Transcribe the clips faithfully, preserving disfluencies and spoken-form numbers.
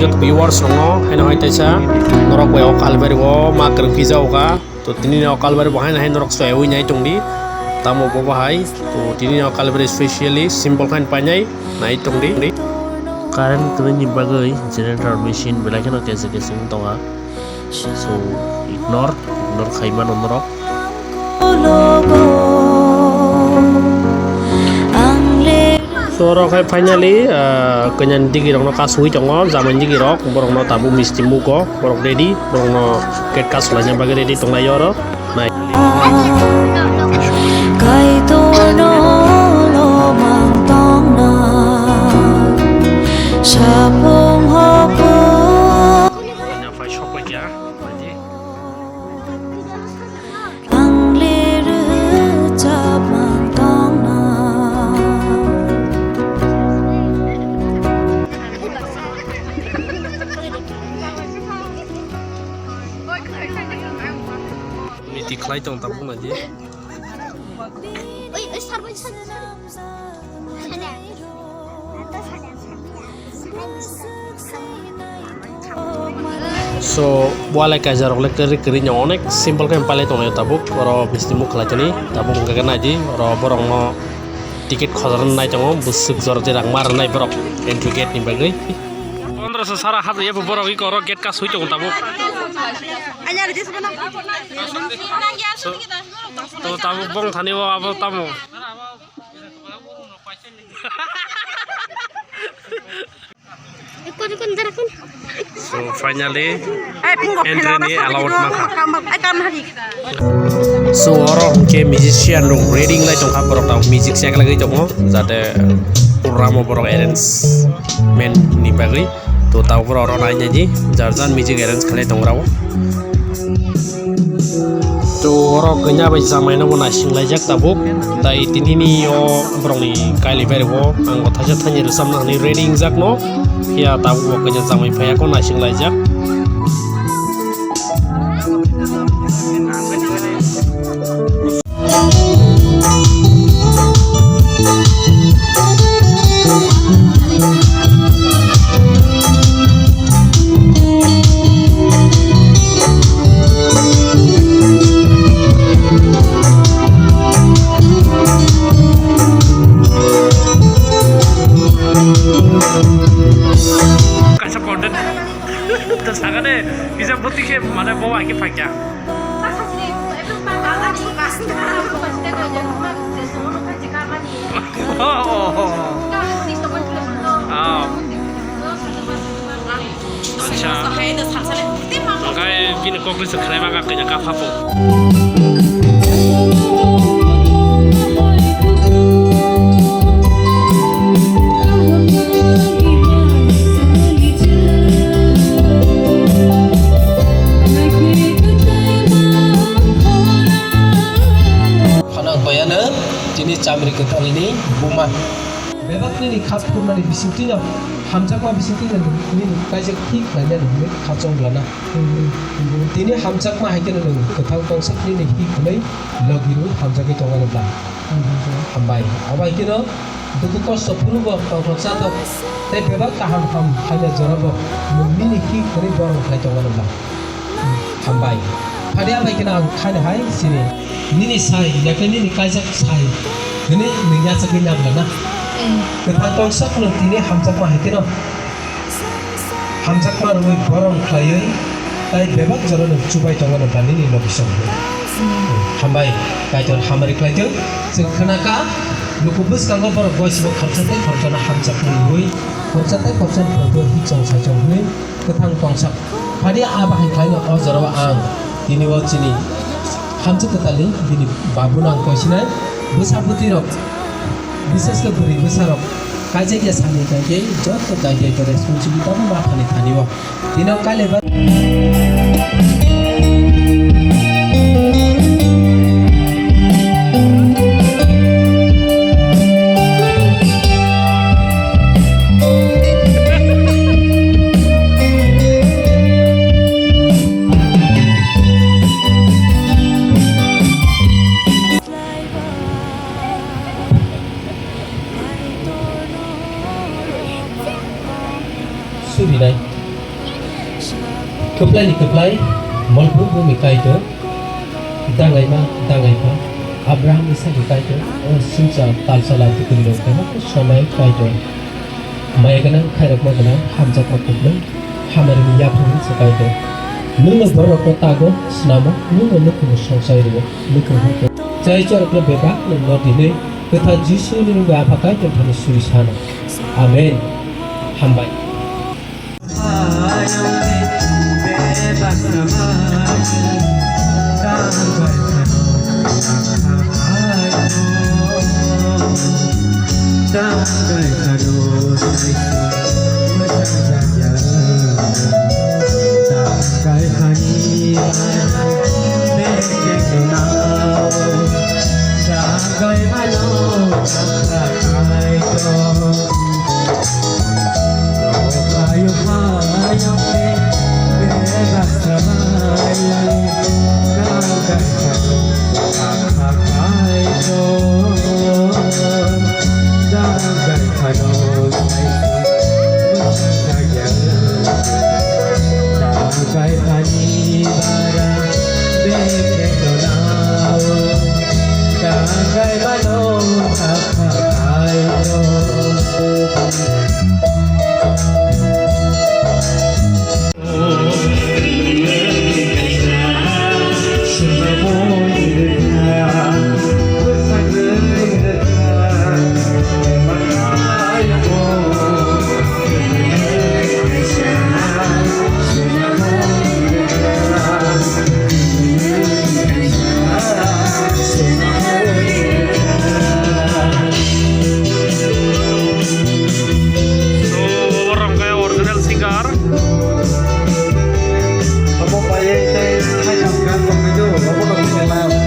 Joto viewers rokno haino hai taisa norok bai o Kalbari o ma kwrwng phi jago kha. To tini ni o Kalbari bo haino hai norok soyaui nai tongdi. Tamo bo bahai. To tini ni o Kalbari specially simple khain painai nai tongdi. Current kwrwini bagwi generator machine belai kheno kesa kesa wng tonga. So ignore, ignore khai mano norok. So oro khai finally, ah, kanya ni digi rokno kasui tongo, jamai digi rok, borokno tabuk misti mugo, borok ready, borokno gate kasulaina bagwi ready tonglai oro. Nai. Kaitorno lomang tongna sapung hopung. Ang le rwchapmang tongna. Miti khlai tong tabuk naidi. Oi, oi, sar bai, sar, sar. Sar. So, bualai kaisa rok le kwrwi kwrwi no onek simple khe palai tonglai tabuk. Oro misti muk khlai toni tabuk hwnkhe naidi oro borok no ticket khojor nai tongo bwswk jora je rang ma rwnai borok entry gate ni bagwi. Pondroso sara hadu yabo borok iko oro gate kasui tongo tabuk. So, to tabuk bong thani o abo tamo. Kun kun dara kun. So finally, entry ni allowed mankha. So oro hwnkhe musician rok ready wng lai tongkha, borok tamo music check lagwi tongo, jate program o borok arrangement ni bagwi. To tabuk oro nai nai di, jar jar music arrange khlai tong rao. To oro kanya bai jamai no bo naising laijak tabuk. Tai tini ni o borok ni kailai bai rwo ang bo thaisa thaini rwchapna hinwi ready wngjak no. Phiya tabuk bo kanya jamai phaiya ko naising laijak. Kaisa content. To sakane, kisa boti khe mane bo aike phakya. Oh, oh, oh, oh. Ah. Acha. Okai bini kokri se khlai ma ka kanya ka phapo. Phano ang koyano tini chamri kwtalni buma. Bebak nini kha phurmani bisingtwino, hamjakma bisingtwino nini kaijak thik khlainani hinwi kha chonglana. Tini hamjakma hai kheno nwng kwthang tongsak nini hik hwnwi logi rwi hamjagwi tongmani bla. Hambai. Abo hai kheno dukhu kosto phunukgo tongthok chathok tei bebak kaham ham hamya jorabo nwng nini hik hwnwi borom khlai tongmani bla. Hambai. Phadi abai kheno ang khaino hai sini. Nini sai, yakhe nini kaijak sai. Hwnwi nwng yachagwi nabla na. Kwthang tongsak nwng tini hamjakma hai kheno. Hamjakma rwui borom khlaiwi, tai bebak jora nwng chubai tongo nwng nini location hwnwi. Hambai, Kaitor hamari khlaitwng. Chwng khwnakha, luku bwskango borok boisimo khoroksa tei khoroksano hamjakma rwui, khoroksa tei khoroksani phwrwngtwi hik chong sai chong hwnwi. Kwthang tongsak. Phadi a bahai khlaino o jorao ang tini o chini hamjwk kwtalni bini babuno ang koisinai bwsa bwtwirok, bises khe bwrwi bwsarok kaijak ya sani hwnkhe joto daidai to responsibility bo ma thani thani o tini o kailaibari. Subinai. Kwplaini kwplai, molphuh bumi Kaitor, dangaima dangaipha, Abrahamni sagi Kaitor, o swngchar talsala tukuni rok tamo sonai Kaitor, maya gwnang, khairokma gwnang, hamjakma kupulung, hamarini yaphangni se Kaitor. Nwngno bororokno tago, snamo, nwngno nukhungo songsai rwo, nukhung hwnko. Chai chorokno bebak nwngno dinwi, kwthar Jisuni mungwi Apha Kaitor thani suri sano. Amen. Hambai. So, orang kayak original singer. Obo bai tei thaitham gan tongwi do, obo no tini live.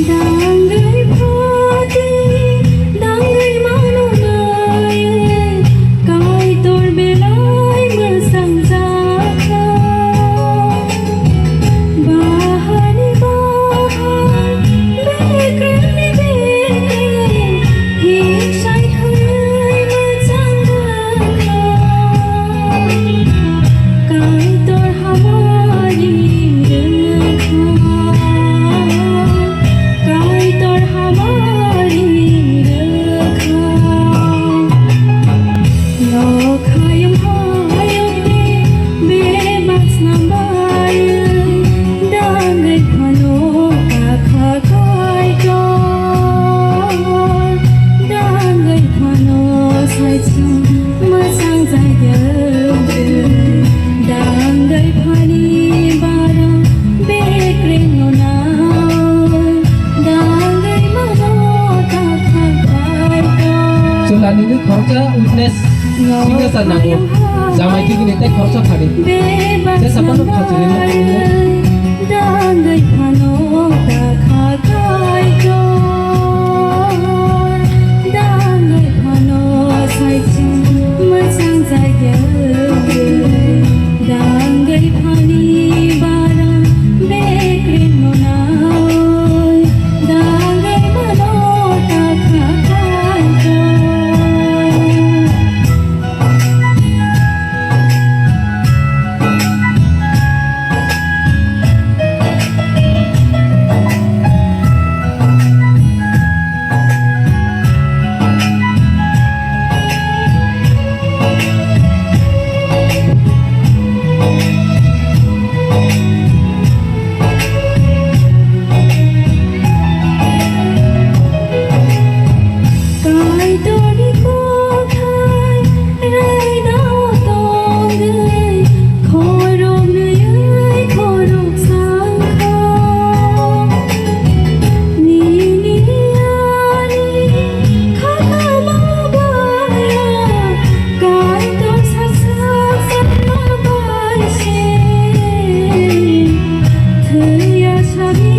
Dangwi photi, dangwi mano nai, Kaitor belai mwsang jakha. Bahani bahai, bekrengni bekreng, hik sai hai mwsang jakha. Kaitor hamari rwkha, Kaitor hamari rwkha. Nokhayung hayung ni bebak snambai dangwi phano kakha Kaitor. Dangwi phano saisung mwsang jaya. Dangwi phani bara bekreng no nai. Dangwi mano kakha Kaitor. Chwla nini khoroksa witness signature nango. Jamai tikini tei khoroksa thani. Bebak Jesa phano khachirwi no khulumwi. Dangwi phano ta kha Kaitor. Dangwi phano saichung mwchang jagya. Dangwi phani bara bekri monai. Dangwi phano ta kha Kaitor. Kaitorni kothai raidao tongwi, khorok nwiwi khorok sangkha. Nini ani khakama baya, Kaitor saksa sakma bai se. Thwiya sani